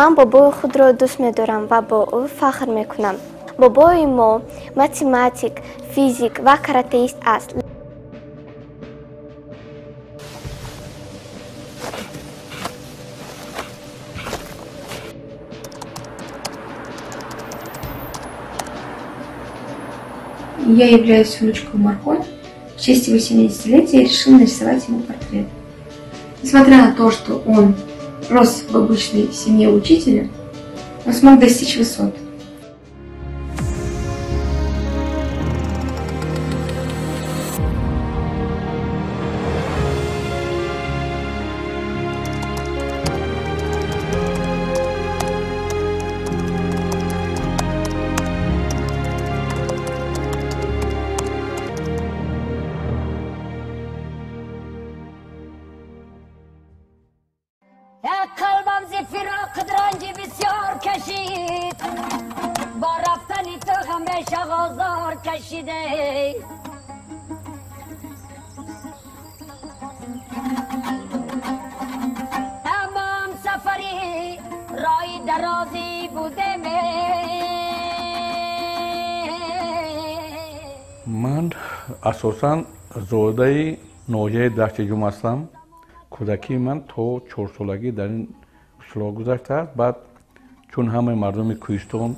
Ман бобои худро дӯст медорам ва бо ӯ фахр мекунам. Бобои мо математик, физик ва каратеист аст. Я являюсь внучкой Умархона. В честь его 70-летия я решила нарисовать ему портрет. Несмотря на то, что он рос в обычной семье учителя, он смог достичь высот. Ман асосан зодаи ноҳияи Дашти Ҷум ҳастам. Кӯдакии ман то 4-солагӣ дар ин қишлоқ гузаштааст. Баъд чун ҳамаи мардуми кӯҳистон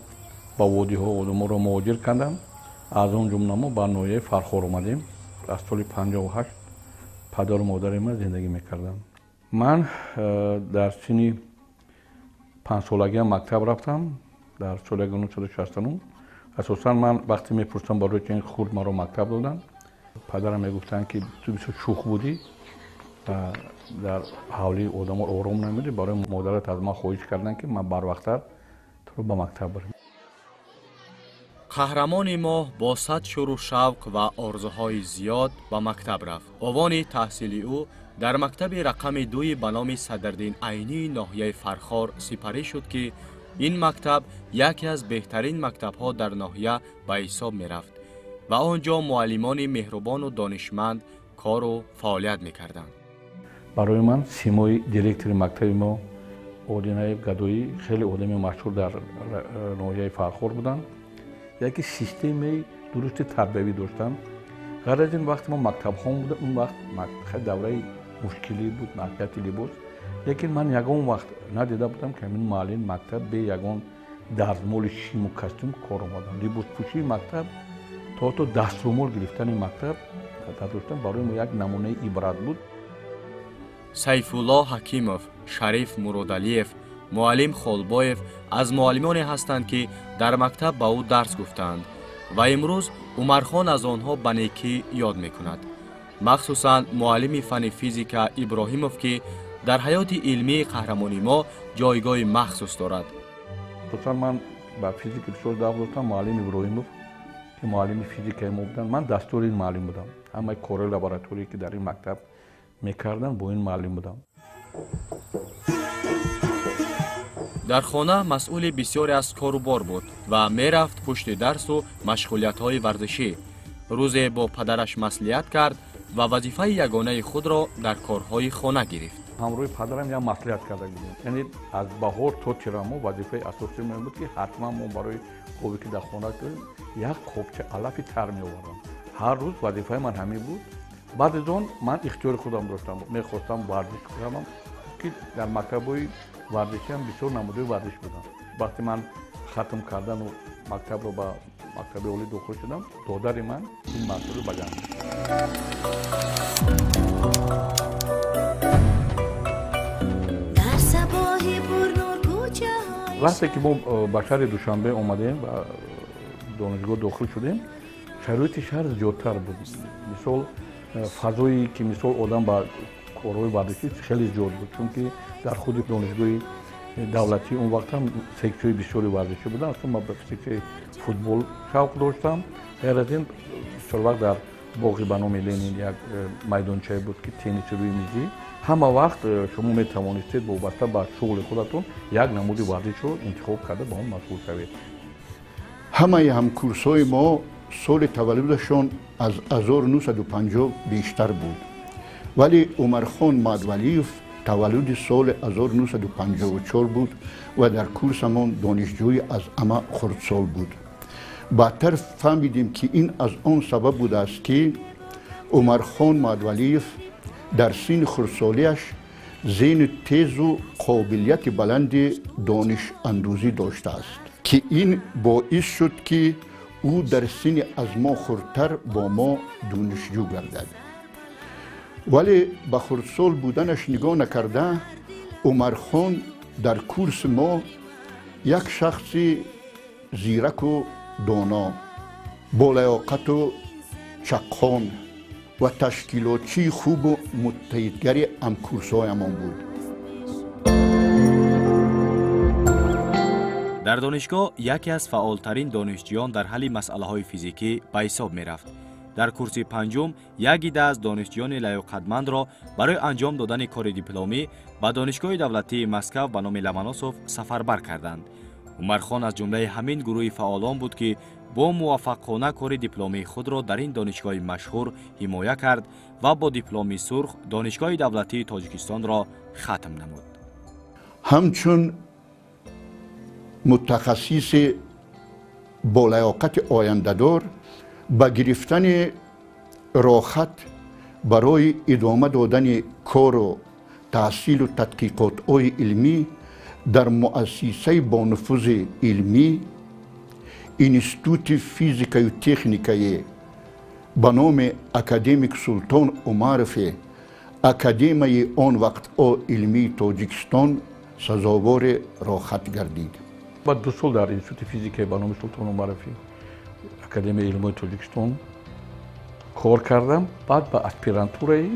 ба водиҳо одаморо муҳоҷир карданд, аз он ҷумла мо ба ноҳияи Фархор омадем. Аз соли 58 падару модари ман зиндагӣ мекарданд. Ман дар синни 5-солагиам мактаб рафтам, дар соли 1969. Асосан ман вақте мепурсам барои чи ин хурд маро мактаб доданд, падарам мегуфтанд, ки ту бисёр шӯх будӣ ва дар ҳавлии одамо ором намедӣ. Барои модарат аз ман хоҳиш карданд, ки ман барвақттар туро ба мактаб барам. Қаҳрамони мо бо сад шӯру шавқ ва орзуҳои зиёд ба мактаб рафт. Овони таҳсили ӯ дар мактаби рақами 2 ба номи Садриддин Айнии ноҳияи Фархор сипарӣ шуд, ки ин мактаб яке аз беҳтарин мактабҳо дар ноҳия ба ҳисоб мерафт ва он ҷо муаллимони меҳрубону донишманд кору фаъолият мекарданд. Барои ман симои директори мактаби мо Одинаев Гадоӣ хеле одами машҳур дар ноҳияи Фархор буданд. Яке системаи дурусти тарбиявӣ доштанд. Ғайр аз ин, вақте мо мактабхон будем, он вақт хеле давраи мушкилӣ буд, маҳкияти либос. Лекин ман ягон вақт надида будам, ки ҳамин муаллим мактаб бе ягон дарзмоли шиму костюм кор омадам. Либоспӯшии мактаб то даструмол гирифтани мактаб доштан барои мо як намунаи ибрат буд. Сайфулло Ҳакимов, Шариф Муродалиев, муаллим Холбоев аз муаллимоне ҳастанд, ки дар мактаб ба ӯ дарс гуфтаанд ва имрӯз Умархон аз онҳо ба некӣ ёд мекунад. Махсусан муаллими фанни физика Иброҳимов, ки дар ҳаёти илмии қаҳрамони мо ҷойгоҳи махсус дорад. Хусусан ман ба физика бисёр завқ доштам. Муаллим Иброҳимов, ки муаллими физикаи мо буданд, ман дастури ин муаллим будам. Ҳамаи корҳои лабораторие, ки дар ин мактаб мекардам, бо ин муаллим будам. Дар хона масъули бисёре аз кору бор буд ва мерафт пушти дарсу машғулиятҳои варзишӣ. Рӯзе бо падараш маслиҳат кард ва вазифаи ягонаи худро дар корҳои хона гирифт. Ҳамроҳи падарам як маслиҳат карда будем. Яъне аз баҳор то тирамо вазифаи асосии мо буд, ки ҳатман мо барои хобе, ки дар хона кунем, як қобча алафи тар меовардам. Ҳар рӯз вазифаи ман ҳамин буд. Баъд аз он ман ихтиёри худам доштам. Мехостам варзиш кунам, ки дар мактабҳои варзишиам бисёр намудаи варзиш будам. Вақте ман хатм кардану мактабро ба мактаби олӣ дохил шудам, додари ман ин масъулро ба ҷанг. Вақте ки мо ба шаҳри Душанбе омадем ва донишгоҳ дохил шудем, шароити шаҳр зиёдтар буд. Мисол, фазое ки мисол одам ба корҳои варзишӣ хеле зиёд буд, чунки дар худи донишгоҳи давлатӣ он вақт ҳам сексияи бисёри варзишӣ буданд. Аслан ман ба сексияи футбол шавқ доштам. Ғайр аз ин, бисёр вақт дар боғи ба номи Ленин як майдончае буд, ки тенниси рӯи мизӣ. Ҳама вақт шумо метавонистед вобаста ба шуғли худатон як намуди варзишро интихоб карда ба он машғул шавед. Ҳамаи ҳамкурсҳои мо соли таваллудашон аз 1950 бештар буд, вале Умархон Мадвалиев Таваллуди соли 1954 буд ва дар курсамон донишҷӯи аз ҳама хурдсол буд. Баъдтар фаҳмидем, ки ин аз он сабаб будааст, ки Умархон Мадвалиев дар синни хурдсолиаш зеҳни тезу қобилияти баланди донишандӯзӣ доштааст, ки ин боис шуд, ки ӯ дар синни аз мо хурдтар бо мо донишҷӯ гардад. Вале ба хурдсол буданаш нигоҳ накарда, Умархон дар курси мо як шахси зираку доно, болаёқату чаққон ва ташкилотчии хубу муттаҳидгари ҳамкурсҳоямон буд. Дар донишгоҳ яке аз фаъолтарин донишҷӯён дар ҳалли масъалаҳои физикӣ ба ҳисоб мерафт. Дар курси панҷум як идда аз донишҷӯёни лаёқатмандро барои анҷом додани кори дипломӣ ба Донишгоҳи давлатии Москав ба номи Ломоносов сафарбар карданд. Умархон аз ҷумлаи ҳамин гурӯҳи фаъолон буд, ки бо муваффақона кори дипломии худро дар ин донишгоҳи машҳур ҳимоя кард ва бо дипломи сурх Донишгоҳи давлатии Тоҷикистонро хатм намуд. Ҳамчун мутахассиси болаёқати ояндадор ба гирифтани рохат барои идома додани кору таҳсилу тадқиқотҳои илмӣ дар муассисаи бонуфузи илмӣ, Институти физикаю техникаи ба номи академик Султон Умарови Академияи он вақтҳо илмии Тоҷикистон сазовори рохат гардид. Баъд 2 сол дар Институти физикаи ба номи Султон Умарови Академияи илмҳои Тоҷикистон кор кардам. Баъд ба аспирантураи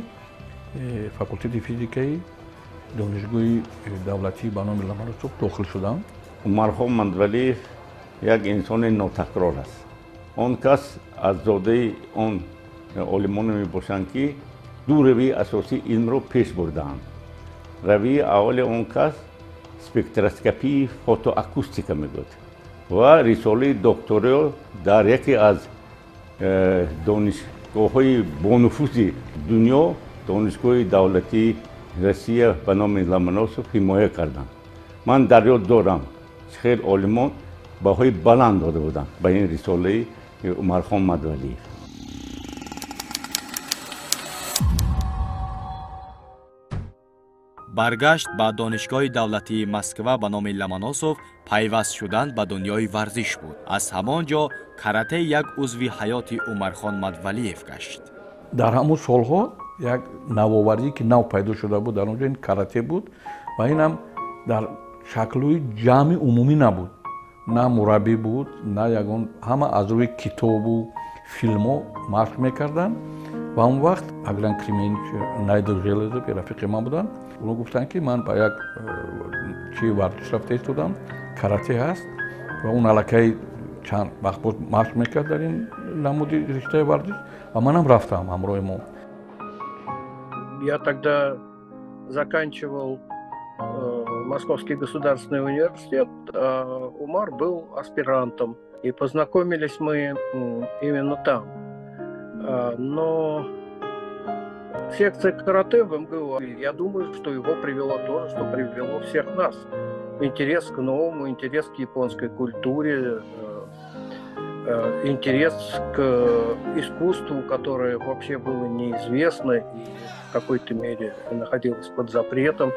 факултети физикаи Донишгоҳи давлатӣ ба номи Ломоносов дохил шудам. Умархон Мадвалиев як инсони нотакрор аст. Он кас аз зодаи он олимоне мебошанд, ки ду равияи асосии илмро пеш бурдаанд. Равияи аввали он кас спектроскопии фотоакустика мегӯяд ва рисолаи докторио дар яке аз донишгоҳҳои бонуфузи дунё, Донишгоҳи давлатии Россия ба номи Ломоносов, ҳимоя карданд. Ман дар ёд дорам, хел олимон баҳои баланд дода буданд ба ин рисолаи Умархон Мадвалиев. Баргашт ба Донишгоҳи давлатии Москва ба номи Ломоносов пайваст шудан ба дунёи варзиш буд. Аз ҳамон ҷо карате як узви ҳаёти Умархон Мадвалиев гашт. Дар ҳамон солҳо як навоварӣ, ки нав пайдо шуда буд дар он ҷо, ин карате буд ва инам дар шаклҳои ҷамъи умумӣ набуд. На мураббӣ буд, на ягон, ҳама аз рӯи китобу филмҳо машқ мекарданд. Ва он вақт Аглан Клименч Найдов Железов рафиқи ман буданд. Оно гуфтанд, ки ман ба як чи варзиш рафта истодам, карате ҳаст, ва он аллакай чанд вақт боз машқ мекард дар ин намуди риштаи варзиш ва манам рафтам ҳамроҳи мо. Я тогда заканчивал Московский государственный университет, а Умар был аспирантом. И познакомились мы именно там. Но секция карате в МГУ, я думаю, что его привело то же, что привело всех нас. Интерес к новому, интерес к японской культуре, интерес к искусству, которое вообще было неизвестно и в какой-то мере находилось под запретом.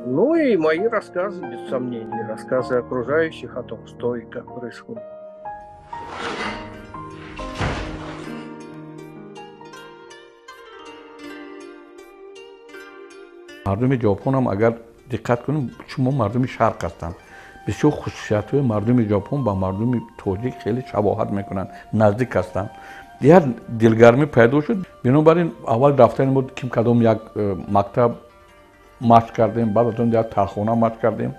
Ну и мои рассказы, без сомнений, рассказы окружающих о том, что и как происходит. Мардуми Ҷопонам агар диққат кунем, шумо мардуми шарқ ҳастанд. Бисёр хусусиятҳои мардуми Ҷопон ба мардуми тоҷик хеле шабоҳат мекунанд, наздик ҳастанд. Як дилгармӣ пайдо шуд. Бинобар ин аввал рафтани мо ким кадом як мактаб машқ кардем, баъд аз он як тархона машқ кардем.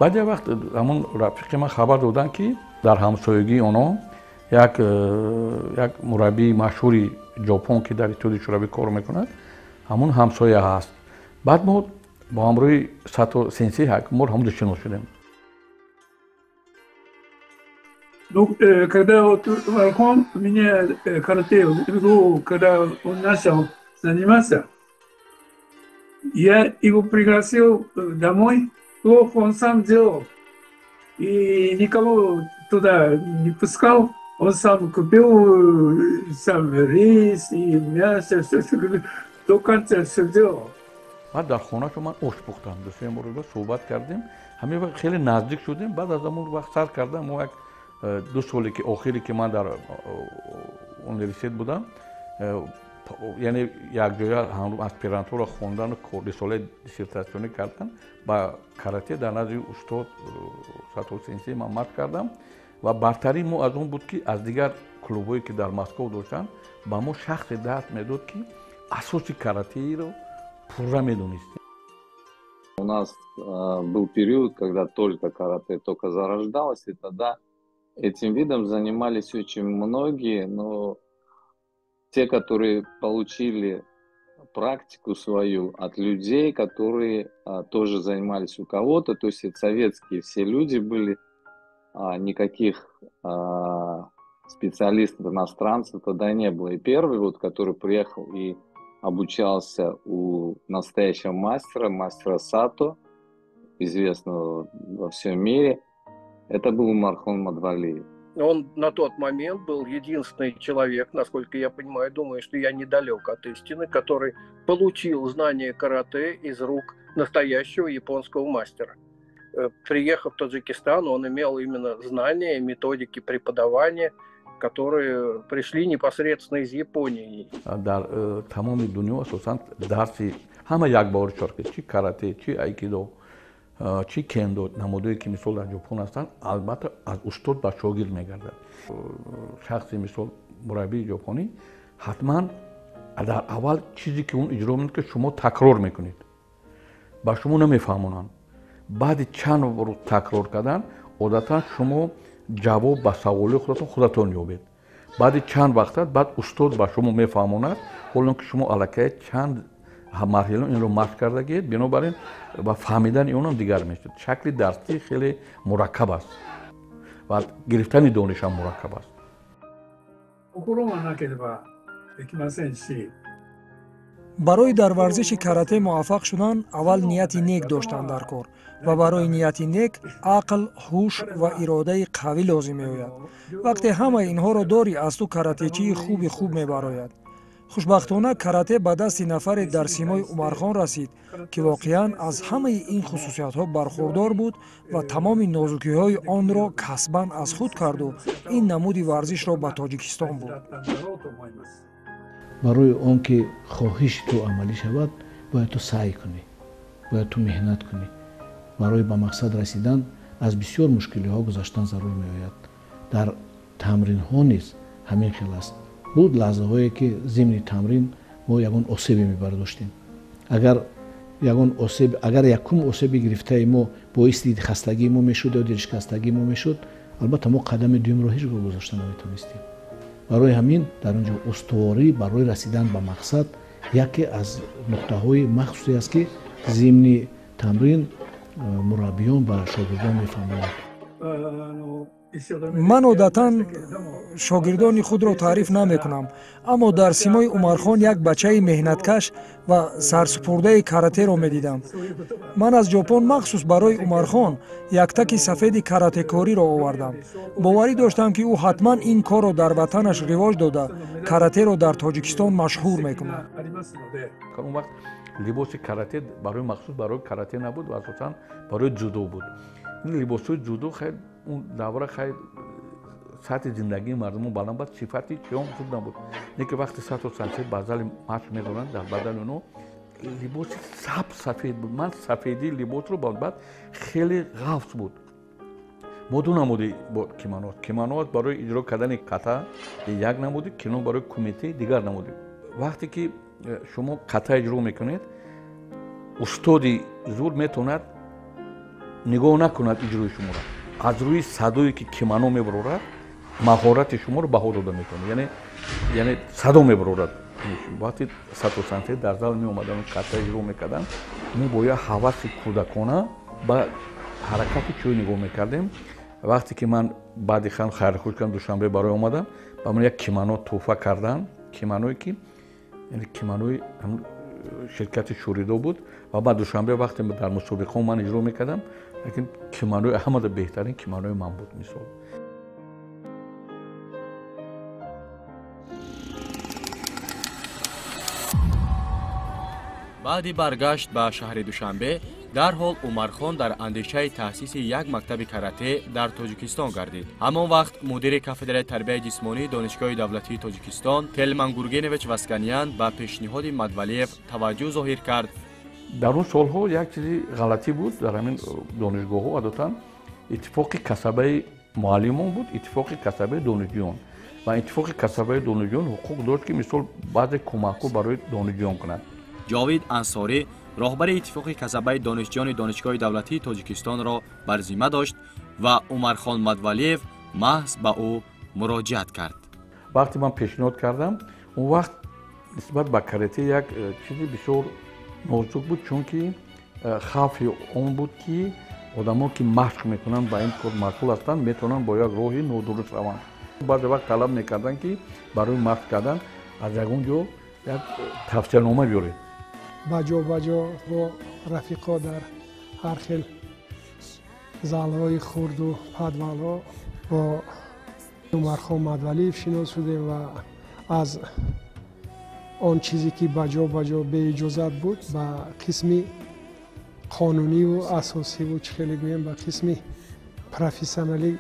Баъд як вақт ҳамон рафиқи ман хабар доданд, ки дар ҳамсоягии онҳо як мураббии машҳури Ҷопон, ки дар Иттиҳоди Шӯравӣ кор мекунад, ҳамон ҳамсоя ҳаст. Баъд мо бо ҳамроҳи Сато сенсей мо ҳамонҷо шинос шудем. Ну, когда вот Умархон меня карате в МГУ, когда он начал заниматься, Я его пригласил домой, плов он сам делал. И никого туда не пускал. Он сам купил сам рис и мясо, все, все, до конца все делал. Баъд дар хонаашон ман ош пухтам, ду се маротиба суҳбат кардем, ҳамин вақт хеле наздик шудем. Баъд аз он вақт сар кардам, мо як 2 соле ки охире ки ман дар университет будам, яъне якҷоя аспирантура хондану рисолаи диссертатсионӣ кардан ба карате дар назди устод Сато сенсей ман машқ кардам. Ва бартарии мо аз он буд, ки аз дигар клубҳое, ки дар Москов доштанд, ба мо шахсе дарс медод, ки асоси каратеиро пурра медонист. У нас был период, когда только карате только зарождалось, и тогда этим видом занимались очень многие, но те, которые получили практику свою от людей, которые тоже занимались у кого-то, то есть это советские все люди были, никаких специалистов, иностранцев тогда не было. И первый, вот, который приехал и обучался у настоящего мастера, мастера Сато, известного во всем мире, это был Умархон Мадвалиев. Он на тот момент был единственный человек, насколько я понимаю, думаю, что я недалек от истины, который получил знание карате из рук настоящего японского мастера. Приехав в Таджикистан, он имел именно знания, методики преподавания, которые пришли непосредственно из Японии. Дар тамоми дунё асосан дарси ҳама як бор чорки, чи карате, чи айкидо, чи кендо, намудое ки мисол дар Ҷопон ҳастанд, албатта аз устод ба шогирд мегардад. Шахси мисол мураббии ҷопонӣ ҳатман дар аввал чизе ки он иҷро мекунад, ки шумо такрор мекунед, ба шумо намефаҳмонанд. Баъди чанд рӯз такрор кардан одатан шумо ҷавоб ба саволи худатон худатон ёбед. Баъди чанд вақт баъд устод ба шумо мефаҳмонад, ҳоло ки шумо аллакай чанд марҳила инро машқ кардагиед, бинобар ин ба фаҳмидани онам дигар мешавад. Шакли дарсӣ хеле мураккаб аст ва гирифтани донишам мураккаб аст. Барои дар варзиши карате муваффақ шудан аввал нияти нек доштан дар кор ва барои нияти нек ақл, ҳуш ва иродаи қавӣ лозим меояд. Вақте ҳамаи инҳоро дорӣ, аз ту каратечии хуби хуб мебарояд. Хушбахтона карате ба дасти нафаре дар симои Умархон расид, ки воқеан аз ҳамаи ин хусусиятҳо бархурдор буд ва тамоми нозукиҳои онро касбан аз худ карду ин намуди варзишро ба Тоҷикистон бурд. Барои он ки хоҳиши ту амалӣ шавад, бояд ту саъй кунӣ, бояд ту меҳнат кунӣ. Барои ба мақсад расидан аз бисёр мушкилиҳо гузаштан зарур меояд. Дар тамринҳо низ ҳамин хел аст. Буд лаҳзаҳое ки зимни тамрин мо ягон осебе мебардоштем. Агар ягон осеб, агар якум осеби гирифтаи мо боиси хастагии мо мешуд ё дилшикастагии мо мешуд, албатта мо қадами дуюмро ҳеҷ гоҳ гузошта наметавонистем. Барои ҳамин дар он ҷо устуворӣ барои расидан ба мақсад яке аз нуқтаҳои махсусе аст, ки зимни тамрин мураббиён ба шогирдон мефаҳмонанд. Ман одатан шогирдони худро таъриф намекунам, аммо дар симои Умархон як бачаи меҳнаткаш ва сарсупурдаи каратеро медидам. Ман аз Ҷопон махсус барои Умархон яктаки сафеди каратекориро овардам. Боварӣ доштам, ки ӯ ҳатман ин корро дар ватанаш ривоҷ дода, каратеро дар Тоҷикистон машҳур мекунад. Он вақт либоси карате барои махсус барои карате набуд ва асосан барои ҷудо буд. Ин либосҳои ҷудо хеле он давра хеле сатҳи зиндагии мардумон баланд буд, сифати чиён хуб набуд. Лекин вақти Сато сенсей ба зали машқ медоранд, дар бадани онҳо либоси саб сафед буд. Ман сафедии либосро баъд хеле ғафз буд. Мо ду намуди кимоно аст. Кимоно аст барои иҷро кардани ката як намуди, кино барои кумите дигар намуди. Вақте ки шумо ката иҷро мекунед, устоди зур метавонад нигоҳ накунад иҷрои шуморо. Аз рӯи садое ки кимоно мебарорад, маҳорати шуморо баҳо дода метавонад. Яъне садо мебарорад. Вақте Сато сенсей дар зал меомаданд, ката иҷро мекарданд, мо бо як ҳаваси кӯдакона ба ҳаракати чӯй нигоҳ мекардем. Вақте ки ман баъди хан хайрхуш кардам, Душанбе барои омадам, ба ман як кимоно тӯҳфа карданд. Кимоное ки яъне кимонои Ширкати Шӯридо буд ва ман Душанбе вақте дар мусобиқаҳо ман иҷро мекардам, лекин кимонои ҳамада беҳтарин кимонои ман буд мисол. Баъди баргашт ба шаҳри Душанбе дарҳол Умархон дар андешаи таъсиси як мактаби карате дар Тоҷикистон гардид. Ҳамон вақт мудири кафедраи тарбияи ҷисмонии Донишгоҳи давлатии Тоҷикистон Телман Гургенович Васканян ба пешниҳоди Мадвалиев таваҷҷӯҳ зоҳир кард. Дар он солҳо як чизи ғалатӣ буд дар ҳамин донишгоҳҳо, одатан иттифоқи касабаи муаллимон буд, иттифоқи касабаи донишҷӯён, ва иттифоқи касабаи донишҷӯён ҳуқуқ дошт, ки мисол баъзе кӯмакҳо барои донишҷӯён кунад. Ҷовид Ансорӣ роҳбари иттифоқи касабаи донишҷӯёни Донишгоҳи давлатии Тоҷикистонро бар зимма дошт ва Умархон Мадвалиев маҳз ба ӯ муроҷиат кард. Вақте ман пешниҳод кардам, он вақт нисбат ба карате як чизи бисёр нозук буд, чунки хавфи он буд, ки одамо ки машқ мекунанд, ба ин кор машғул ҳастанд, метавонанд бо як роҳи нодуруст раванд. Баъзе вақт талаб мекарданд, ки барои машқ кардан аз ягон ҷо як тавсиянома биёред. Баҷо баҷо бо рафиқо дар ҳар хел залҳои хурду падвалҳо бо Умархон Мадвалиев шинос шудем ва аз он чизе ки баҷо баҷо беиҷозат буд ба қисми қонуниву асосиву чӣ хеле гӯем ба қисми профессионалӣ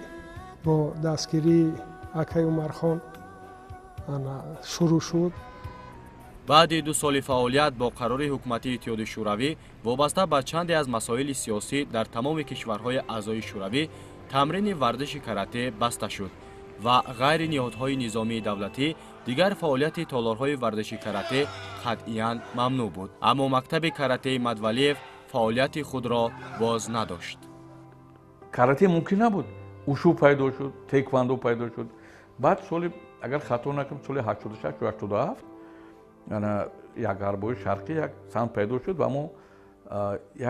бо дастгирии акаи Умархон шурӯъ шуд. Баъди 2 соли фаъолият бо қарори ҳукумати Иттиҳоди Шӯравӣ вобаста ба чанде аз масоили сиёсӣ дар тамоми кишварҳои аъзои Шӯравӣ тамрини варзиши карате баста шуд ва ғайри ниҳодҳои низомии давлатӣ дигар фаъолияти толорҳои варзиши карате қатъиян мамнӯъ буд. Аммо мактаби каратеи Мадвалиев фаъолияти худро боз надошт. Карате мумкин набуд. Ушу пайдо шуд, теквандо пайдо шуд. Баъд соли, агар хато накунам, соли 86 ё 87 як ғарбои шарқӣ як самт пайдо шуд ва мо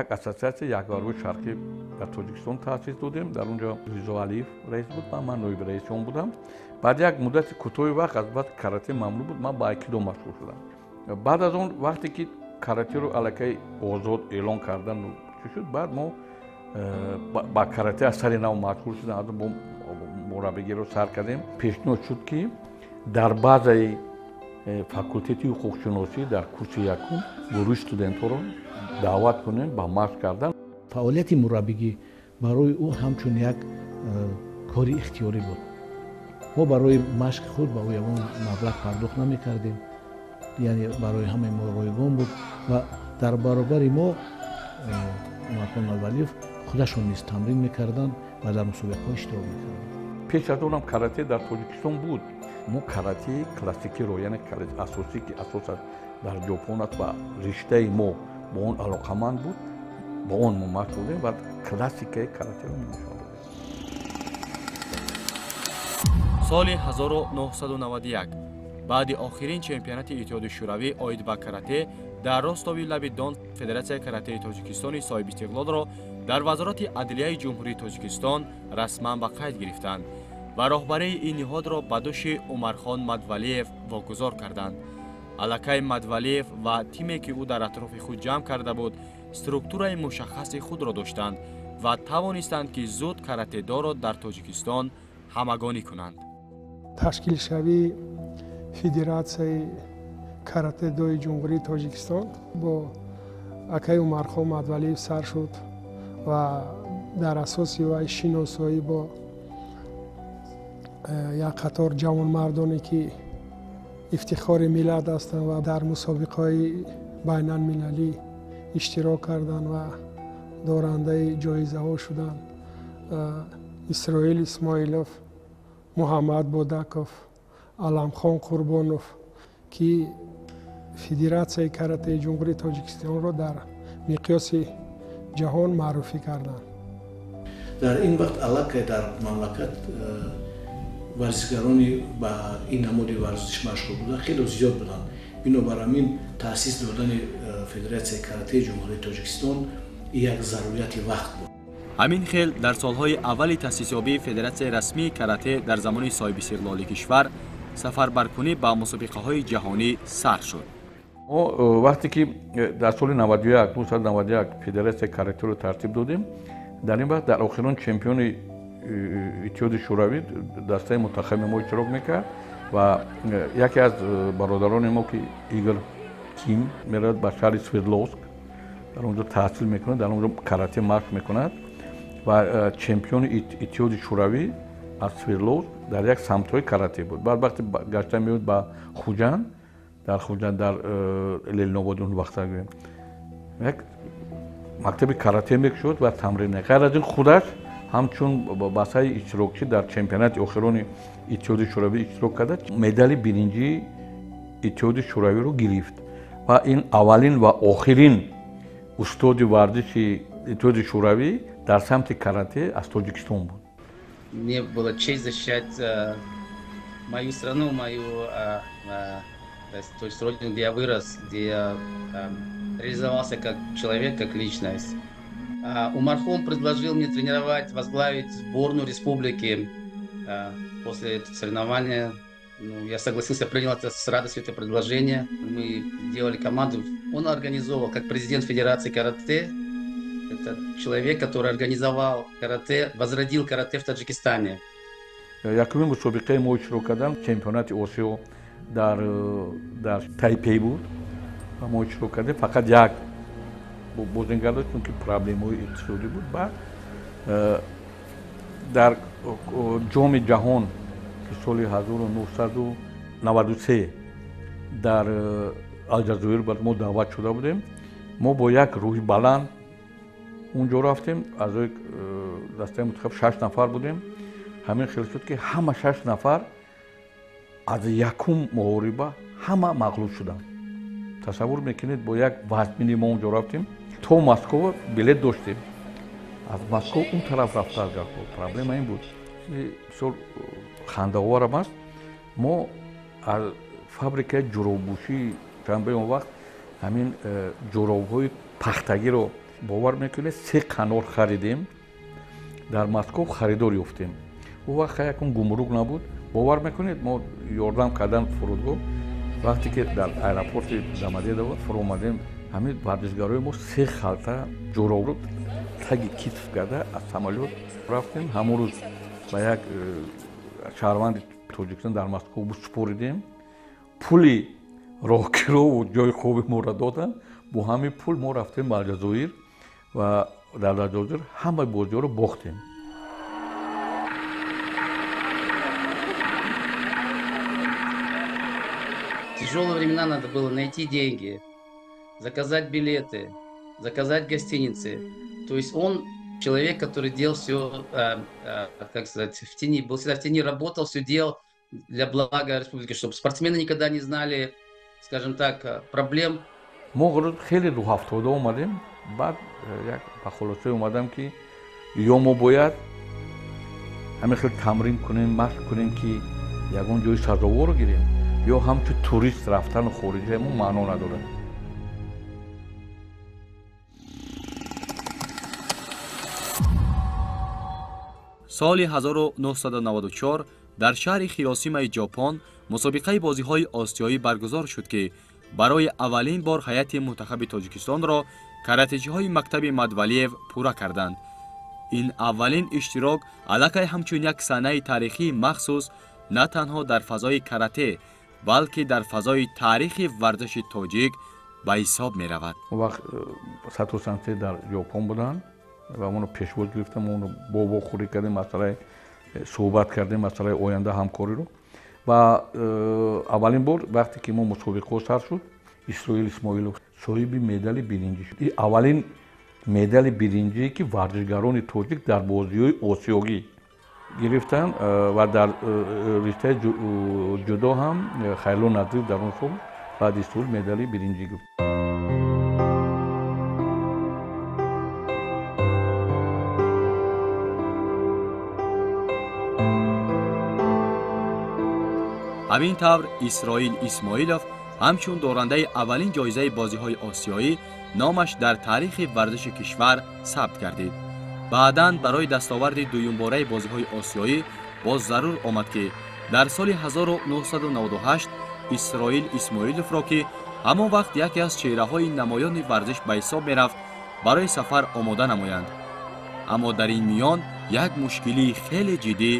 як ассотсиатсияи якғарбои шарқӣ дар Тоҷикистон таъсис додем. Дар он ҷо Ризо Алиев раис буд ва ман ноиби раиси он будам. Баъд як муддати кӯтоҳи вақт аз баъд карате мамнӯъ буд, ман ба айкидо машғул шудам. Баъд аз он вақте ки каратеро аллакай озод эълон кардан чӣ шуд, баъд мо ба карате аз сари нав машғул шудем, аз бо мураббигиро сар кардем. Пешниҳод шуд, ки дар баъзаи факултети ҳуқуқшиносӣ дар курси якум гурӯҳи студентҳоро даъват кунем ба машқ кардан. Фаъолияти мураббигӣ барои ӯ ҳамчун як кори ихтиёрӣ буд. Мо барои машқи худ ба ӯ ягон маблағ пардохт намекардем, яъне барои ҳамаи мо ройгон буд ва дар баробари мо Умархон Мадвалиев худашон низ тамрин мекарданд ва дар мусобиқаҳо иштирок мекарданд. Пеш аз онам карате дар Тоҷикистон буд. Мо каратеи классикиро, яъне каратеи асосӣ, ки асосаш дар Ҷопон аст ва риштаи мо бо он алоқаманд буд, бо он мо машғул будем ва классикаи каратеро нишон додем. Соли 1991 баъди охирин чемпионати Иттиҳоди Шӯравӣ оид ба карате дар Ростови лаби Дон Федератсияи каратеи Тоҷикистони соҳибистиқлолро дар Вазорати адлияи Ҷумҳурии Тоҷикистон расман ба қайд гирифтанд ва роҳбарии ин ниҳодро ба дӯши Умархон Мадвалиев вогузор карданд. Аллакай Мадвалиев ва тиме, ки ӯ дар атрофи худ ҷамъ карда буд, структураи мушаххаси худро доштанд ва тавонистанд, ки зуд каратедоро дар Тоҷикистон ҳамагонӣ кунанд. Ташкилшавии Федератсияи каратедои Ҷумҳурии Тоҷикистон бо акаи Умархон Мадвалиев сар шуд ва дар асоси вай шиносоӣ бо як қатор ҷавонмардоне, ки ифтихори миллат ҳастанд ва дар мусобиқаҳои байналмилалӣ иштирок карданд ва дорандаи ҷоизаҳо шуданд. Исроил Исмоилов, Муҳаммад Бодаков, Аламхон Қурбонов, ки Федератсияи каратеи Ҷумҳурии Тоҷикистонро дар миқёси ҷаҳон маъруфӣ карданд. Дар ин вақт аллакай дар мамлакат варзишгарони ба ин намуди варзиш машғул буда хеле зиёд буданд. Бинобар ҳамин таъсис додани Федератсияи каратеи Ҷумҳурии Тоҷикистон як зарурияти вақт буд. Ҳамин хел дар солҳои аввали таъсисёбии Федератсияи расмии карате дар замони соҳибистиқлоли кишвар сафарбаркунӣ ба мусобиқаҳои ҷаҳонӣ сар шуд. Мо вақте ки дар соли 91 1991 федератсияи каратеро тартиб додем, дар ин вақт дар охирон чемпиони Иттиҳоди Шӯравӣ дастаи мунтахаби мо иштирок мекард ва яке аз бародарони мо, ки Игор Ким, меравад ба шаҳри Свердловск, дар он ҷо таҳсил мекунад, дар он ҷо карате машқ мекунад ва чемпиони Иттиҳоди Шӯравӣ аз Свердловск дар як самтҳои карате буд. Баъд вақте гашта меояд ба Хуҷанд, дар Хуҷанд, дар Ленинобод он вақта гӯем, як мактаби карате мекушод ва тамрин. Ғайр аз ин, худаш ҳамчун басаи иштирокчӣ дар чемпионати охирони Иттиҳоди Шӯравӣ иштирок карда, медали биринҷии Иттиҳоди Шӯравиро гирифт ва ин аввалин ва охирин устоди варзиши Иттиҳоди Шӯравӣ дар самти карате аз Тоҷикистон буд. Мне было честь защищать мою страну, мою, то есть родину, где я вырос, где я реализовался как человек, как личность. Умархон предложил мне тренировать, возглавить сборную республики после этого соревнования. Ну, я согласился, принял это с радостью, это предложение. Мы делали команду. Он организовал, как президент Федерации карате, это человек, который организовал карате, возродил карате в Таджикистане. Якумин мусобиқаи мо иштирок кардам, чемпионати Осиё дар Тайпей буд ва мо иштирок кардем. Фақат як бозингар дошт, чунки проблемаҳои иқтисодӣ буд. Баъд дар Ҷоми ҷаҳон, ки соли 1993 дар Алҷазоир бад, мо даъват шуда будем. Мо бо як рӯҳи баланд унҷо рафтем. Аъзои дастаи мунтахаб шаш нафар будем. Ҳамин хел шуд, ки ҳама шаш нафар аз якум муҳориба ҳама мағлуб шуданд. Тасаввур мекунед, бо як вазмини мо унҷо рафтем. То Москва билет доштем, аз Москва он тараф рафта проблема ин буд. Бисёр хандаоварам аст, мо аз фабрикаи ҷуроббушии Душанбе он вақт ҳамин ҷуробҳои пахтагиро, бовар мекунед, се қанор харидем. Дар Москов харидор ёфтем. Он вақт якун гумрук набуд. Бовар мекунед, мо ёрдам кардан фурудгоҳ, вақте ки дар аэропорти Домодедово фуромадем, ҳамин варзишгарои мо се халта ҷуробро таги китф карда аз самолёт рафтем. Ҳамон рӯз ба як шаҳрванди Тоҷикистон дар Москов супоридем. Пули роҳкирову ҷои хоби моро доданд. Бо ҳамин пул мо рафтем ба Алҷазоир ва дар Алҷазоир ҳамаи бозиҳоро бохтем. В тяжелые времена надо было найти деньги, заказать билеты, заказать гостиницы. То есть он человек, который делал все, как сказать, в тени, был всегда в тени, работал, все делал для блага республики, чтобы спортсмены никогда не знали, скажем так, проблем. Мо хеле рӯҳафтода омадем. Баъд як ба хулосае омадам, ки ё мо бояд ҳамин хел тамрин кунем, машқ кунем, ки ягон ҷои сазоворо гирем, ё ҳамчун турист рафтану хориҷа мо маъно надорад. Соли 1994 дар шаҳри Хиросимаи Ҷопон мусобиқаи бозиҳои осиёӣ баргузор шуд, ки барои аввалин бор ҳайати мунтахаби Тоҷикистонро каратечиҳои мактаби Мадвалиев пурра карданд. Ин аввалин иштирок аллакай ҳамчун як санаи таърихии махсус на танҳо дар фазои карате, балки дар фазои таърихи варзиши тоҷик ба ҳисоб меравад. Он вақт Сато сенсей дар Ҷопон буданд ва моно пешвоз гирифтам. Мо бо вохӯрӣ кардем, масъалаи суҳбат кардем, масъалаи оянда ҳамкориро. Ва аввалин бор вақте ки мо мусобиқаҳо сар шуд, Исроил Исмоилов соҳиби медали биринҷӣ шуд. Ин аввалин медали биринҷие, ки варзишгарони тоҷик дар бозиҳои осиёгӣ гирифтанд, ва дар риштаи ҷудо ҳам Хайрло Назиров дар он сол баъди Исроил медали биринҷӣ гирифт. Ҳамин тавр, Исроил Исмоилов ҳамчун дорандаи аввалин ҷоизаи бозиҳои осиёӣ номаш дар таърихи варзиши кишвар сабт гардид. Баъдан барои дастоварди дуюмбораи бозиҳои осиёӣ боз зарур омад, ки дар соли 1998 Исроил Исмоиловро, ки Ҳамон вақт яке аз чеҳраҳои намоёни варзиш ба ҳисоб мерафт, барои сафар омода намоянд. Аммо дар ин миён як мушкилии хеле ҷиддӣ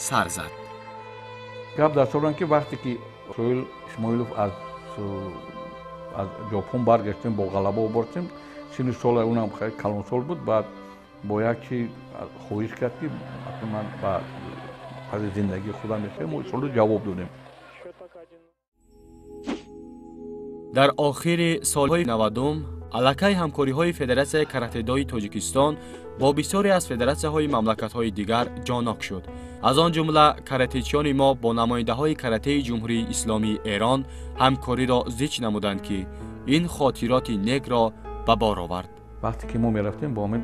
сар зад. Гап дар сорам ки вақте ки Исроил Исмоилов аз Ҷопон баргаштем, бо ғалаба обортем, синни сола унам хеле калонсол буд, баъд бо як чи хоҳиш кард ки ман ба паси зиндагии худам мехоҳам, мо Исроилро ҷавоб додем. Дар охири солҳои 90 аллакай ҳамкориҳои Федератсияи каратедои Тоҷикистон бо бисёре аз федератсияҳои мамлакатҳои дигар ҷонок шуд. Аз он ҷумла каратечиёни мо бо намояндаҳои каратеи Ҷумҳурии Исломии Эрон ҳамкориро зич намуданд, ки ин хотироти некро ба бор овард. Вақте ки мо мерафтем бо ҳамин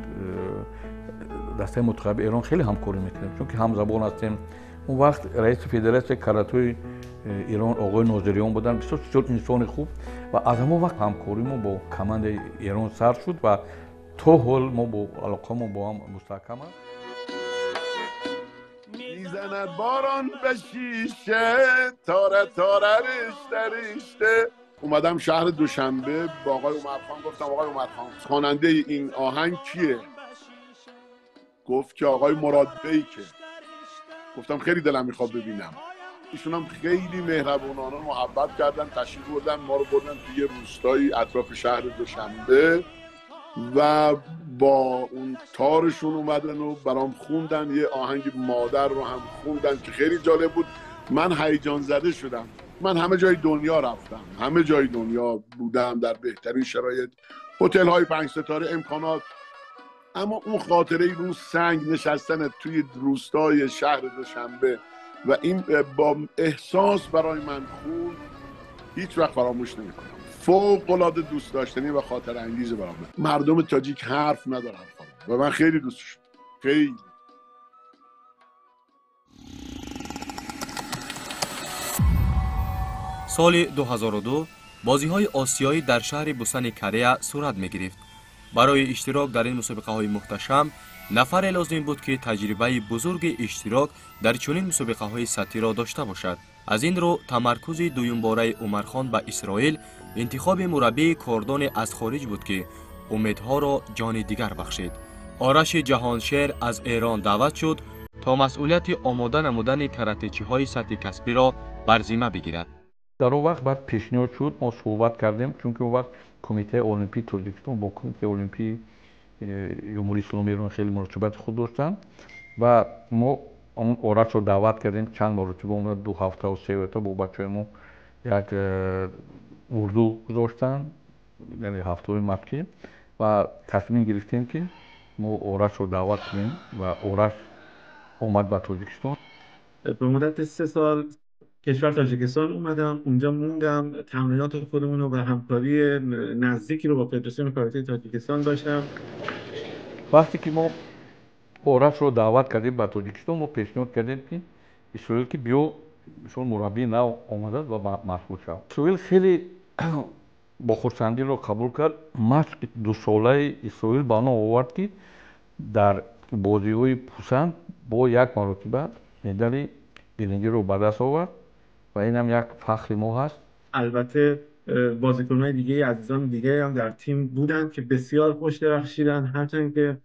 дастаи мунтахаби Эрон хеле ҳамкорӣ мекардем, чунки ҳамзабон ҳастем. Он вақт раиси федератсияи каратои Эрон оғои Нозириён буданд, бисёр бисёр инсони хуб, ва аз ҳамон вақт ҳамкории мо бо командаи Эрон сар шуд ва то ҳол мо бо алоқамо бо ҳам мустаҳкам аст. میزند باران به شیشه تاره تاره رشته رشته. اومدم شهر دوشنبه با آقای عمرخان گفتم آقای عمرخان خواننده این آهنگ کیه؟ گفت که آقای مراد بیکه. گفتم خیلی دلم میخواد ببینم. ایشون هم خیلی مهربونانه محبت کردن، تشریف بردن، ما رو بردن توی یه روستایی اطراف شهر دوشنبه و با اون تارشون اومدن و برام خوندن، یه آهنگ مادر رو هم خوندن که خیلی جالب بود. من هیجان زده شدم. من همه جای دنیا رفتم، همه جای دنیا بودم، در بهترین شرایط، هتل های 5 ستاره، امکانات، اما اون خاطره رو سنگ نشستن توی روستای شهر دوشنبه و این با احساس برای من خوند، هیچ وقت فراموش نمی‌کنم. فوق العاده دوست داشتنی و خاطر انگیز برام. مردم تاجیک حرف ندارن خانم و من خیلی دوستشون، خیلی. соли 2002 бозиҳои осиёӣ дар шаҳри Бусани Корея сурат мегирифт. Барои иштирок дар ин мусобиқаҳои муҳташам нафаре лозим буд, ки таҷрибаи бузурги иштирок дар чунин мусобиқаҳои сатҳиро дошта бошад. Аз ин рӯ тамаркузи дуюмбораи Умархон ба Исроил интихоби мураббии кордоне аз хориҷ буд, ки умедҳоро ҷони дигар бахшид. Ораши Ҷаҳоншер аз Эрон даъват шуд то масъулияти омода намудани каратечиҳои сатҳи касбиро бар зимма бигирад. Дар он вақт баъд пешниҳод шуд, мо суҳбат кардем, чунки он вақт Кумитаи Олимпии Тоҷикистон бо Кумитаи Олимпии Ҷумҳурии Исломии Эрон хеле муносибати хуб доштанд ва мо он Орашро даъват кардем. Чанд маротиба омада, 2 ҳафтаву 3 ҳафта бо бачаҳои мо як урду гузоштанд, яъне ҳафтаҳои мабкӣ, ва тасмим гирифтем, ки мо Орашро даъват кунем ва Ораш омад ба Тоҷикистон. به مدت 3 سال کشور تاجیکستان اومدم، اونجا موندم، تمرینات خودمون رو و همکاری نزدیکی رو با فدراسیون کاراته تاجیکستان داشتم. وقتی که ما Ораш رو даъват кардем ба Тоҷикистон, мо пешниҳод кардем, ки Исроил, ки биё, мисол мураббии нав омадааст ва машғул шав. Исроил хеле бо хурсандиро қабул кард. Машқи дусолаи Исроил ба он овард, ки дар бозиҳои Пусанд бо як маротиба медали биринҷиро ба даст овард ва инам як фахри мо ҳаст. البته بازیکن‌های دیگه، عزیزان دیگه هم در تیم بودند که بسیار خوش درخشیدن، هرچند که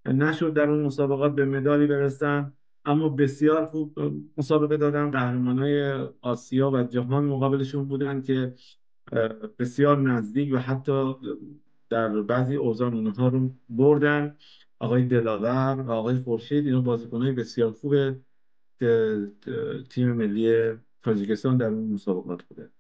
نشد در اون مسابقات به مدالی برسن، اما بسیار خوب مسابقه دادن. قهرمانای آسیا و جهان مقابلشون بودن که بسیار نزدیک و حتی در بعضی اوزان اونها رو بردن. آقای دلاور و آقای خورشید، اینا بازیکن‌های بسیار خوب تیم ملی تاجیکستان در اون مسابقات بوده.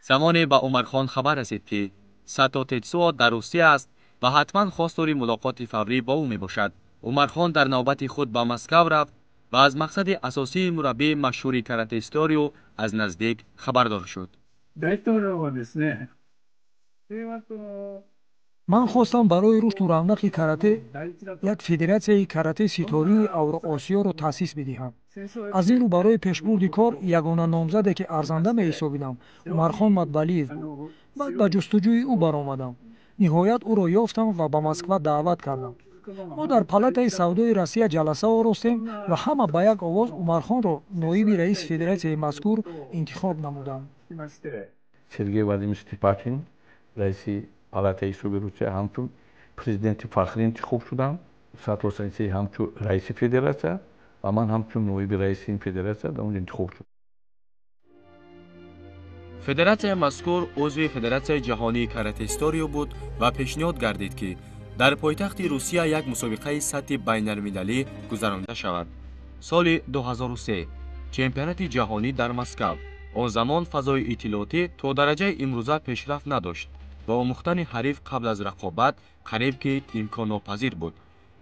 زمانی به عمرخان خبر رسید که ساتو تتسو در روسیه است و حتما خواستار ملاقات فوری با او می باشد. عمرخان در نوبت خود به مسکو رفت و از مقصد اساسی مربی مشهور карате ستاریو از نزدیک خبردار شد. Ман хостам барои рушду равнақи карате як федератсияи каратеи ситории Авроосиёро таъсис бидиҳам. Аз ин рӯ барои пешбурди кор ягона номзаде, ки арзанда меҳисобидам, Умархон Мадвалиев буд. Баъд ба ҷустуҷӯи ӯ баромадам. Ниҳоят ӯро ёфтам ва ба Москва даъват кардам. Мо дар палатаи савдои Россия ҷаласа оростем ва ҳама ба як овоз Умархонро ноиби раиси федератсияи мазкур интихоб намуданд. Сергей Владимирович Степашин, раиси палатаи ҳисоби Русия, ҳамчун президенти фахрӣ интихоб шудам. Саттор сенсей ҳамчун раиси федератсия ва ман ҳамчун ноиби раиси ин федератсия дар онҷо интихоб шудам. Федератсияи мазкур узви Федератсияи ҷаҳонии каратесторио буд ва пешниҳод гардид, ки дар пойтахти Русия як мусобиқаи сатҳи байналмилалӣ гузаронида шавад. Соли 2003 чемпионати ҷаҳонӣ дар Москав. Он замон фазои иттилоотӣ то дараҷаи имрӯза пешрафт надошт ва омӯхтани ҳариф қабл аз рақобат қариб ки имконнопазир буд.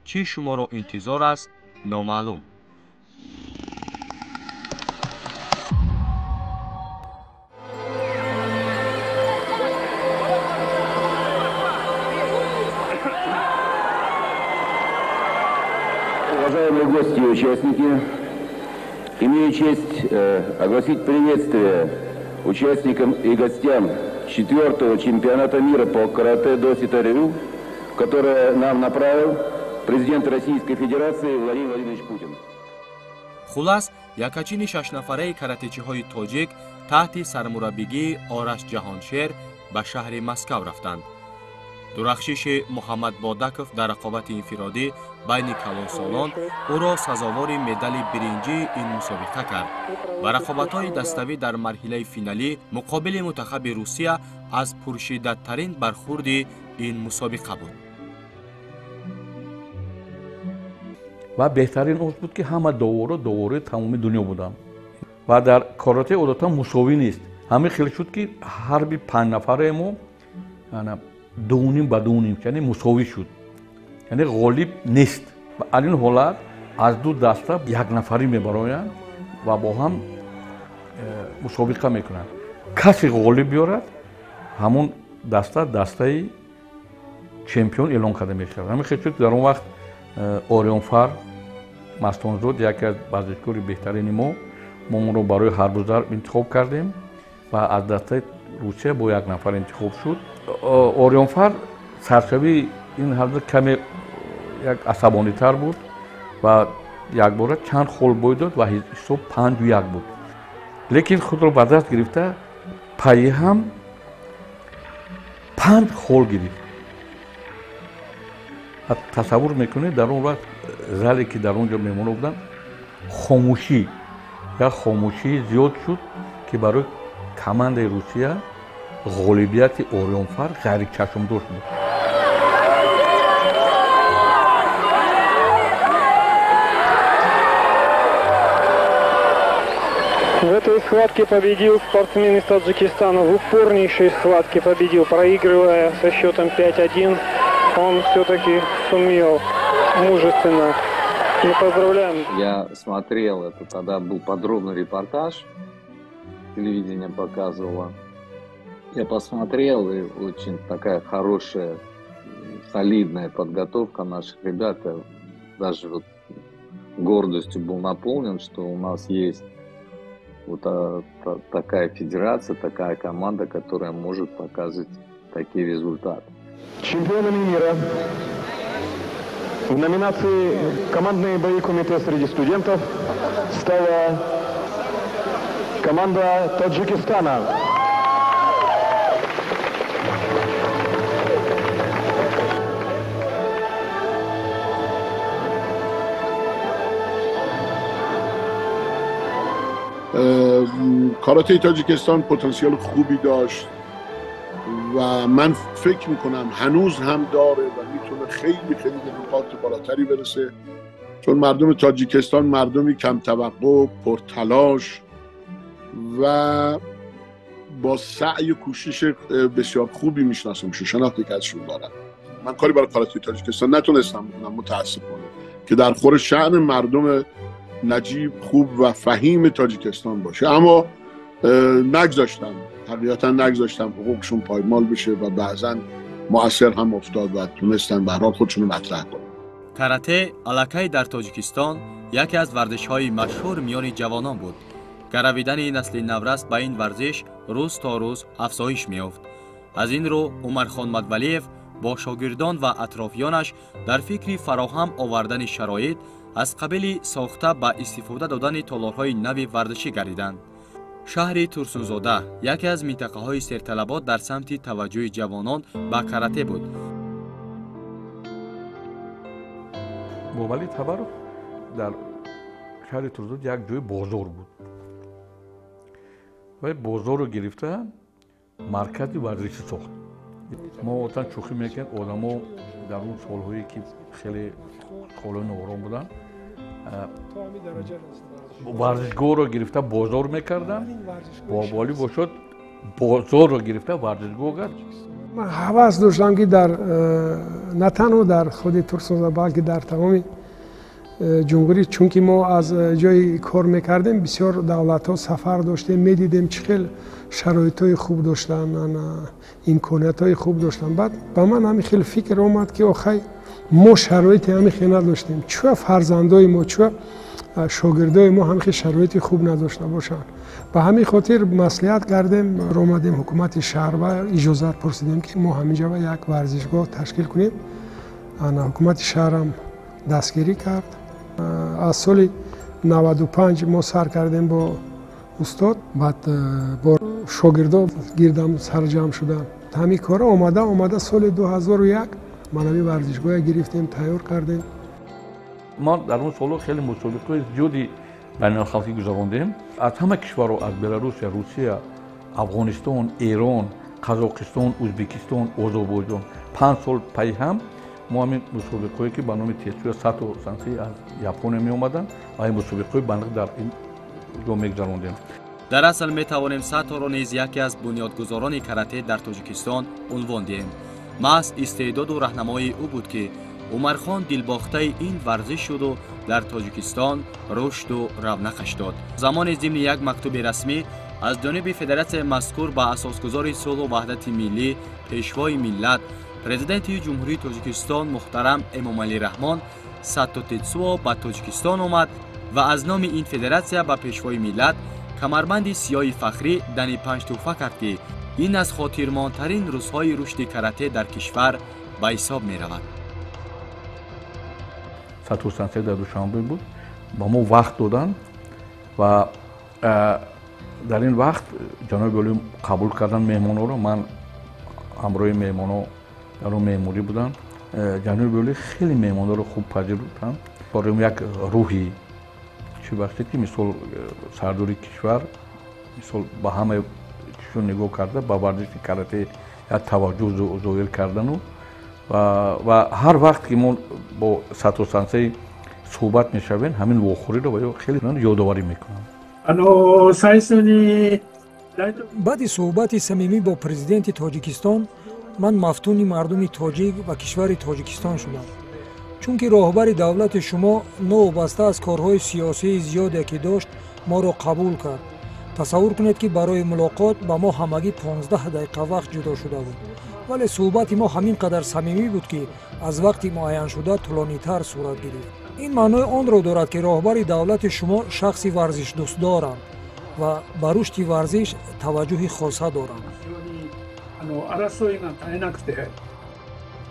Чӣ шуморо интизор аст, номаълум. Уважаемые гости и участники, имею честь огласить приветствие участникам и гостям 4-го чемпионата мира по карате до сита-рю, которое нам направил президент Российской Федерации Владимир Владимирович Путин. Хулас, якачини шашнафараи каратечиҳои тоҷик таҳти сармураббигии Ораш Ҷаҳоншер ба шаҳри Москав рафтанд. Дурахшиши Муҳаммад Бодаков дар рақобати инфиродӣ байни калонсолон ӯро сазовори медали биринҷии ин мусобиқа кард ва рақобатҳои даставӣ дар марҳилаи финалӣ муқобили мунтахаби Русия аз пуршиддаттарин бархурди ин мусобиқа буд. Ва беҳтарин он буд, ки ҳама доваро доварои тамоми дунё буданд ва дар карате одатан мусовӣ нест. Ҳамин хел шуд, ки ҳарби 5 нафаре мо 2.5 ба 2.5, яъне мусовӣ шуд, яъне ғолиб нест. Аз ин ҳолат аз ду даста як нафарӣ мебароянд ва бо ҳам мусобиқа мекунанд. Касе ғолиб биёрад, ҳамон даста дастаи чемпион эълон карда мешавад. Ҳамин хел шуд, дар он вақт Орионфар Мастонзод, яке аз варзишкори беҳтарини мо, мо онро барои ҳарбу зарб интихоб кардем ва аз дастаи Русия бо як нафар интихоб шуд. Орионфар саршавии ин ҳарб каме як асабонитар буд ва якбора чанд хол бой дод ва ҳисоб 5-1 буд. Лекин худро ба даст гирифта пайи ҳам 5 хол гирифт. Тасаввур мекунед, дар он вақт зале ки дар он ҷо меҳмонҳо буданд, хомӯшӣ, як хомӯшии зиёд шуд, ки барои командаи Русия ғолибияти Орионфар ғайричашмдошт буд. В этой схватке победил спортсмен из Таджикистана. В упорнейшей схватке победил, проигрывая со счетом 5-1. Он все-таки сумел мужественно. Мы поздравляем. Я смотрел это, тогда был подробный репортаж, телевидение показывало. Я посмотрел, и очень такая хорошая, солидная подготовка наших ребят. Я даже вот гордостью был наполнен, что у нас есть вот такая федерация, такая команда, которая может показывать такие результаты. Чемпионами мира в номинации «Командные бои кумитэ среди студентов» стала команда Таджикистана. کاراته تاجیکستان پتانسیل خوبی داشت و من فکر میکنم هنوز هم داره و میتونه خیلی خیلی به نقاط بالاتری برسه، چون مردم تاجیکستان مردمی کم توقع، پرتلاش و با سعی و کوشش بسیار خوبی میشناسمشون، شناختی که ازشون دارم. من کاری برای کاراته تاجیکستان نتونستم بکنم متاسفانه، که در خور شأن مردم نجیب، خوب و فهیم تاجیکستان باشه، اما نگذاشتم، حقیقتا نگذاشتم حقوقشون پایمال بشه و بعضا مؤثر هم افتاد و تونستن به هر حال خودشون رو مطرح کنن. карате аллакай дар Тоҷикистон яке аз варзишҳои машҳур миёни ҷавонон буд. Гаравидани насли наврас ба ин варзиш рӯз то рӯз афзоиш меёфт. Аз ин рӯ Умархон Мадвалиев бо шогирдон ва атрофиёнаш дар фикри фароҳам овардани шароит аз қабили сохта ба истифода додани толорҳои нави варзишӣ гардиданд. Шаҳри Турсунзода яке аз минтақаҳои серталабот дар самти таваҷҷӯҳи ҷавонон ба карате буд. Бобовали Табаров дар шаҳри Турсунзода як ҷои бозор буд ва бозорро гирифта маркази варзишӣ сохт. Мо одатан шӯхӣ мекунем, одамо дар он солҳое ки хеле холаи ноором буданд, варзишгоҳро гирифта бозор мекарданд, Бобовалӣ бошад бозорро гирифта варзишгоҳ кард. Ман ҳавас доштам ки дар на танҳо дар худи Турсунзода, балки дар тамоми ҷумҳурӣ, чунки мо аз ҷои кор мекардем, бисёр давлатҳо сафар доштем, медидем чӣ хел шароитҳои хуб доштанд, имкониятҳои хуб доштанд. Баъд ба ман ҳамин хел фикр омад ки охай мо шароити ҳамин хел надоштем, чӯа фарзандои мо, чӯа шогирдои мо ҳамин хел шароити хуб надошта бошанд. Ба ҳамин хотир маслиҳат кардем, омадем ҳукумати шаҳр ва иҷозат пурсидем ки мо ҳамин ҷо як варзишгоҳ ташкил кунем. Ҳукумати шаҳрам дастгирӣ кард. Аз соли 95 мо сар кардем бо устод, баъд бо шогирдо гирдам сарҷамъ шуданд. Ҳамин кора омада соли 2001 ман ҳамин варзишгоҳе гирифтем, тайёр кардем. Мо дар он солҳо хеле мусобиқаҳои зиёди байналхалқӣ гузарондем. Аз ҳама кишварҳо, аз Беларусия, Русия, Афғонистон, Эрон, Қазоқистон, Ӯзбекистон, Озарбойҷон 5 сол пайи ҳам мо ҳамин мусобиқаҳое ки ба номи Тетсуя Сато сансей аз Япония меомаданд ва ин мусобиқаҳои байналхалқӣ дар ин ҷо мегузарондем. Дар асл метавонем Саторо низ яке аз бунёдгузорони карате дар Тоҷикистон унвон диҳем. Маҳз истеъдоду раҳнамоии ӯ буд ки Умархон дилбохтаи ин варзиш шуду дар Тоҷикистон рушду равнақаш дод. Замони зимни як мактуби расмӣ аз ҷониби федератсияи мазкур ба асосгузори сулҳу ваҳдати миллӣ, пешвои миллат, президенти Ҷумҳурии Тоҷикистон муҳтарам Эмомалӣ Раҳмон Сато Тетсуо ба Тоҷикистон омад ва аз номи ин федератсия ба пешвои миллат камарбанди сиёҳи фахрӣ дани 5 тӯҳфа кард ки ин аз хотирмонтарин рӯзҳои рушди карате дар кишвар ба ҳисоб меравад. Сато сансей дар Душанбе буд, ба мо вақт доданд ва дар ин вақт ҷаноби олӣ қабул карданд меҳмонҳоро. Ман ҳамроҳи меҳмонҳо дар он меҳмонӣ будам. Ҷаноби олӣ хеле меҳмонҳоро хуб пазируфтанд. Барои як рӯҳи чӣ бахшид ки мисол сардори кишвар мисол ба ҳамаи кишвар нигоҳ карда, ба варзиши карате як таваҷҷӯҳ зоҳир кардану ва ҳар вақт ки мо бо Сато сансей суҳбат мешавем, ҳамин вохӯриро ва ё хеле ёдоварӣ мекунам. Баъди суҳбати самимӣ бо президенти Тоҷикистон ман мафтуни мардуми тоҷик ва кишвари Тоҷикистон шудам, чунки роҳбари давлати шумо новобаста аз корҳои сиёсии зиёде ки дошт моро қабул кард. Тасаввур кунед ки барои мулоқот ба мо ҳамагӣ 15 дақиқа вақт ҷудо шуда буд, вале суҳбати мо ҳамин қадар самимӣ буд ки аз вақти муайяншуда тӯлонитар сурат гирифт. Ин маънои онро дорад ки роҳбари давлати шумо шахси варзишдӯстдоранд ва ба рушди варзиш таваҷҷӯҳи хоса доранд.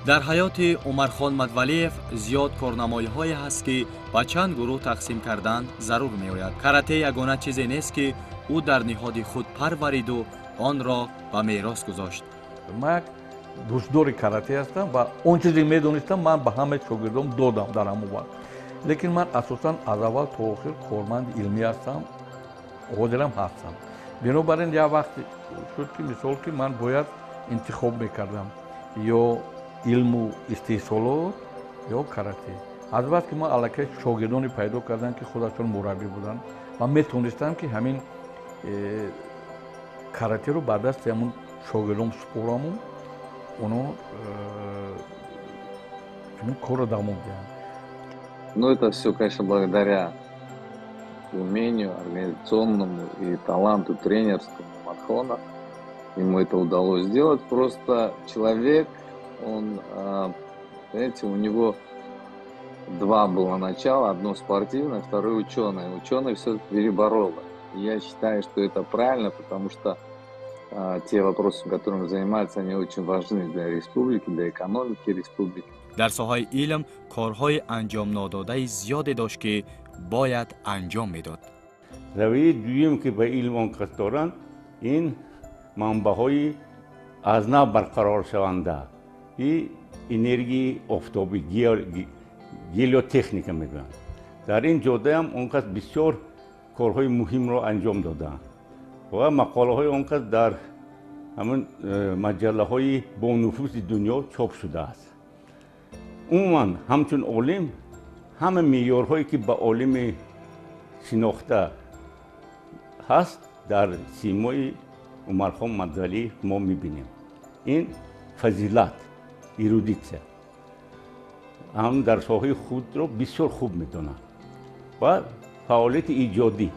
Дар ҳаёти Умархон Мадвалиев зиёд корнамоиҳое ҳаст ки ба чанд гурӯҳ тақсим кардан зарур меояд. Карате ягона чизе нест ки ӯ дар ниҳоди худ парвариду онро ба мерос гузошт. Ман як дӯстдори карате ҳастам ва он чизе медонистам ман ба ҳамаи шогирдом додам дар ҳамон вақт. Лекин ман асосан аз аввал то охир корманди илмӣ ҳастам, ҳозирам ҳастам. Бинобар ин як вақт шуд ки мисол ки ман бояд интихоб мекардам ё илму истеҳсолот ё карате. Аз вақт ки ман аллакай шогирдоне пайдо кардам ки худашон мураббӣ буданд ва метавонистам ки ҳамин каратеро ба дасти ҳамун шогирдом супораму оно ҳамин корро давом диҳанд. Ну, это все, конечно, благодаря умению организационному и таланту тренерскому Умархона. Ему это удалось сделать. Просто человек, он, знаете, у него два было начала, одно спортивное, второе ученое. Ученый все-таки переборол. И я считаю, что это правильно, потому что те вопросы, которыми занимаются, они очень важны для республики, для экономики республики. Дар соҳаи илм корҳои анҷомнододаи зиёде дошт, ки бояд анҷом медод. Равияи дуюм, ки ба илм он кас доранд, ин манбаъҳои аз нав барқароршаванда и энергияи офтобӣ, гелиотехника мегӯянд. Дар ин ҷодаам он кас бисёр корҳои муҳимро анҷом додаанд ва мақолаҳои он кас дар ҳамин маҷаллаҳои бонуфузи дунё чоп шудааст. Умуман, ҳамчун олим ҳама меъёрҳое, ки ба олими шинохта ҳаст, дар симои Умархон Мадвалиев мо мебинем. Ин фазилат, эрудитсия ҳам дар соҳаи худро бисёр хуб медонад ва фаъолияти иҷодӣ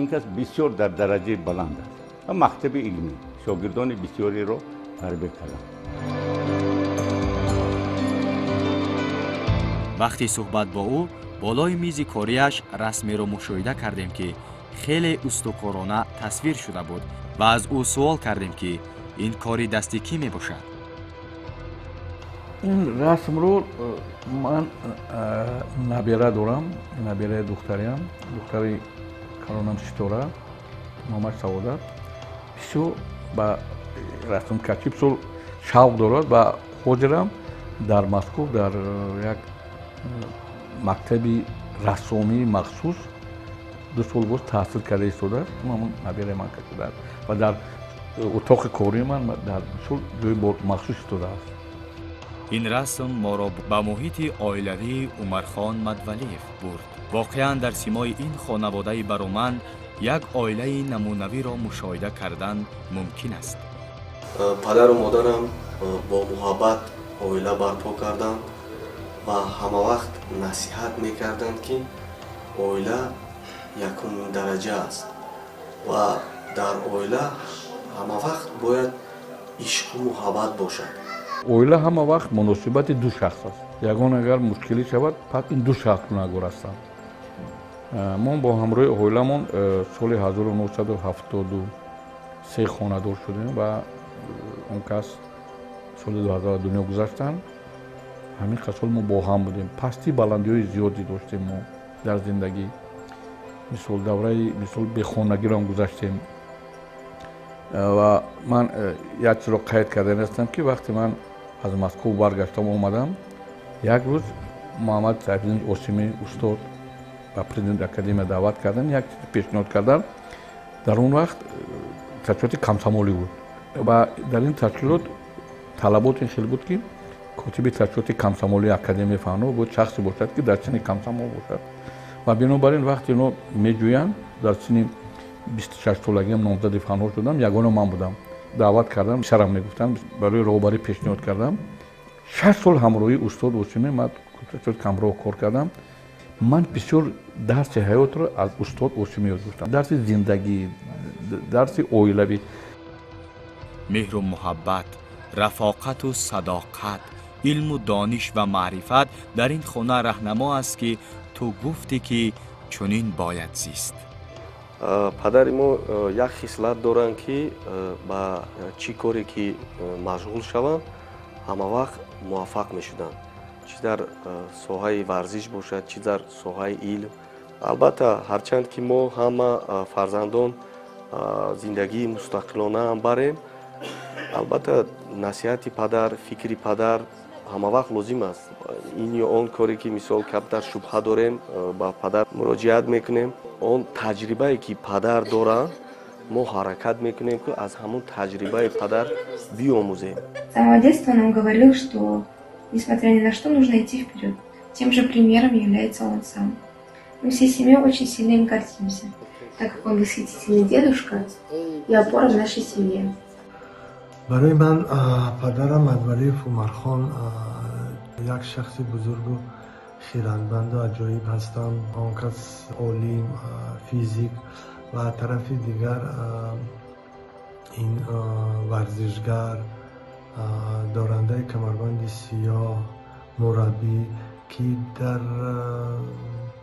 ин кас бисёр дар дараҷаи баланд аст ва мактаби илмӣ, шогирдони бисёреро тарбия карданд. Вақти суҳбат бо ӯ болои мизи кориаш расмеро мушоҳида кардем, ки хеле устокорона тасвир шуда буд, ва аз ӯ суол кардем, ки ин кори дасти кӣ мебошад. Ин расмро ман набера дорам, набераи духтариам, духтари калонам Ситора, номаш Саодат, бисёр ба расмкашӣ бисёр шавқ дорад ва ҳозирам дар Москов дар як мактаби рассомии махсус 2 сол боз таҳсил карда истодааст. Ҳамон набераи ман кашидааст ва дар утоқи кории ман дар бисёр ҷои махсус истодааст. Ин расм моро ба муҳити оилавии Умархон Мадвалиев бурд. Воқеан, дар симои ин хонаводаи бароманд як оилаи намунавиро мушоҳида кардан мумкин аст. Падару модарам бо муҳаббат оила барпо карданд ва ҳамавақт насиҳат мекарданд, ки оила якумин дараҷа аст ва дар оила ҳамавақт бояд ишқу муҳаббат бошад. Оила ҳама вақт муносибати ду шахс аст. Ягон агар мушкилӣ шавад, пас ин ду шахс гунаҳгор ҳастанд. Мо бо ҳамроҳи оиламон соли 1973 хонадор шудем ва он кас соли 2000 дунё гузаштанд. Ҳамин қадр сол мо бо ҳам будем. Пастӣ баландиҳои зиёде доштем мо дар зиндагӣ. Мисол, давраи, мисол, бехонагиро ҳам гузаштем. Ва ман як чизро қайд кардан ҳастам, ки вақте ман аз Москов баргаштам, омадам, як рӯз Муҳаммад Сайфиддин Осимӣ устод ба президенти академия даъват карданд, як чиз пешниҳод карданд. Дар он вақт ташкилоти комсомолӣ буд ва дар ин ташкилот талабот ин хел буд, ки котиби ташкилоти комсомолии Академияи фанҳо бояд шахсе бошад, ки дар синни комсомол бошад. Ва бинобар ин вақте ино меҷӯянд, дар синни 26 солагиам номзади фанҳо шудам, ягона ман будам. Даъват кардам, писарам мегуфтанд, барои роҳбарӣ пешниҳод кардам. 6 сол ҳамроҳии устод Осимӣ ман ҳамроҳ кор кардам. Ман бисёр дарси ҳаётро аз устод Осимӣ ёд гирифтам, дарси зиндагӣ, дарси оилавӣ. Меҳру муҳаббат, рафоқату садоқат, илму дониш ва маърифат дар ин хона раҳнамо аст, ки ту гуфтӣ, ки чунин бояд зист. Падари мо як хислат доранд, ки ба чӣ коре ки машғул шаванд, ҳамавақт муваффақ мешуданд, чӣ дар соҳаи варзиш бошад, чӣ дар соҳаи илм. Албатта, ҳарчанд ки мо ҳама фарзандон зиндагии мустақилона ҳам барем, албатта, насиҳати падар, фикри падар ҳамавақт лозим аст. Ин ё он коре ки, мисол, камтар шубҳа дорем, ба падар муроҷиат мекунем. Он таҷрибае ки падар доранд, мо ҳаракат мекунем, ки аз ҳамон таҷрибаи падар биомӯзем. С самого детства нам говорил, что, несмотря ни на что, нужно идти вперед. Тем же примером является он сам. Мы всей семьей очень сильно им гордимся, так как он восхитительный дедушка и опора в нашей семье. Барои ман падарам Мадвалиев Умархон як шахси бузургу хирадманду аҷоиб ҳастанд. Он кас олим, физик ва тарафи дигар ин варзишгар, дорандаи камарбанди сиёҳ, мураббӣ, ки дар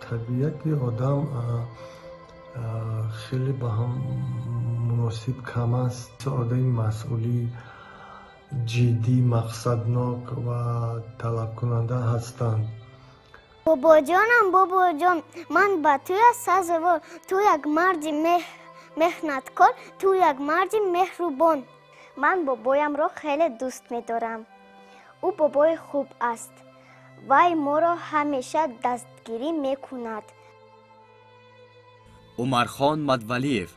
табиати одам хеле ба ҳам муносиб кам аст. Одами масъулӣ, ҷиддӣ, мақсаднок ва талабкунанда ҳастанд. Бобоҷонам, бобоҷон, ман ба туя сазовор. Ту як марди меҳнаткор, ту як марди меҳрубон. Ман бобоямро хеле дӯст медорам. Ӯ бобои хуб аст. Вай моро ҳамеша дастгирӣ мекунад. Умархон Мадвалиев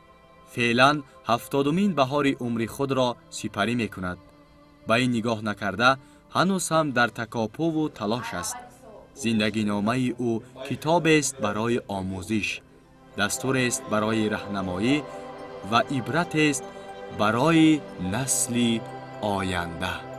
феълан 70-умин баҳори умри худро сипарӣ мекунад. Ба ин нигоҳ накарда, ҳанӯз ҳам дар такопуву талош аст. Зиндагиномаи ӯ китобест барои омӯзиш, дастурест барои раҳнамоӣ ва ибратест барои насли оянда.